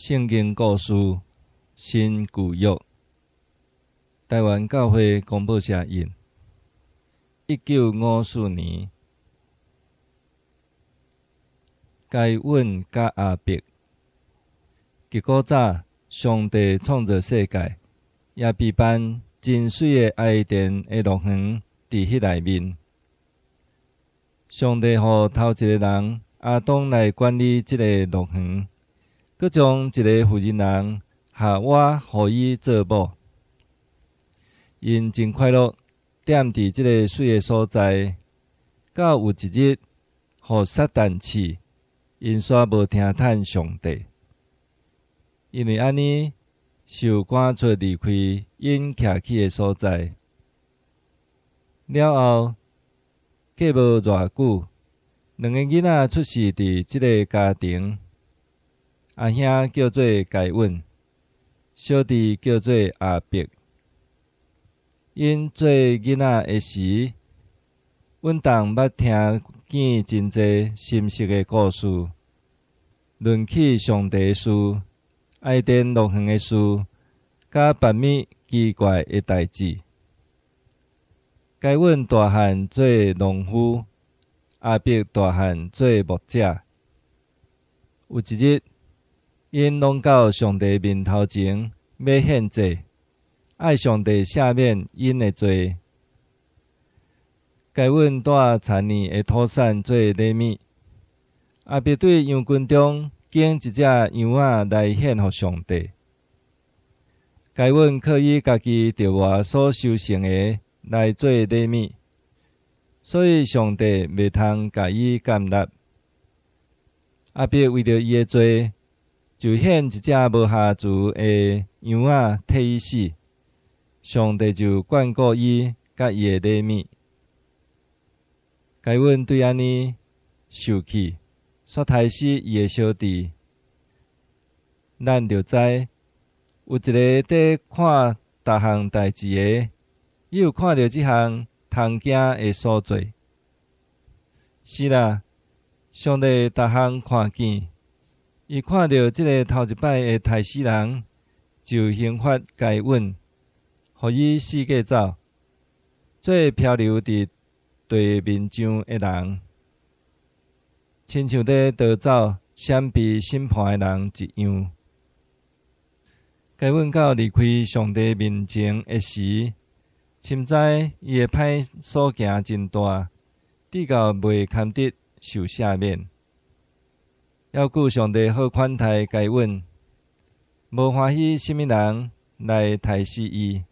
聖經故事新舊約，臺灣教會公報社印，1954年，該隱佮亞伯。佇古早，上帝創造世界，也備辦真媠的伊甸的樂園佇彼內面。上帝予頭一個人亞當來管理這个樂園。閣將一个婦人人夏娃予伊做某，𪜶真快樂，踮佇這个媠的所在。到有一日，予撒旦試，𪜶煞無聽趁上帝，因為按呢，受趕出離開𪜶徛起的所在。了後，過無偌久，兩个囡仔出世佇這个家庭。阿兄叫做該隱，小弟叫做亞伯。𪜶做囡仔的時，穩當捌聽見真濟深色的故事，論起上帝的事、伊甸樂園的事，佮別物奇怪的代誌。該隱大漢做農夫，亞伯大漢做牧者。有一日，𪜶攏到上帝面頭前欲獻祭，愛上帝赦免𪜶的罪。該隱帶殘年的土產做禮物，亞伯對羊群中揀一隻羊仔來獻予上帝。該隱靠伊家己著磨所收成的來做禮物，所以上帝袂通共伊接納。亞伯為著伊的罪，就獻一隻無瑕疵的羊仔替伊死，上帝就眷顧伊佮伊的禮物。該隱對按呢受氣，煞刣死伊的小弟。咱著知有一个佇看逐項代誌的，伊有看著這項通驚的所做。是啦，上帝逐項看見。伊看著這个頭一擺的刣死人，就刑罰該隱，予伊四界走，做漂流佇地面上的人，親像佇逃走閃避審判的人一樣。該隱到離開上帝面前的時，深知伊的歹所行真大，至到袂堪得受赦免。猶閣上帝好款待該隱，無歡喜啥物人來刣死伊。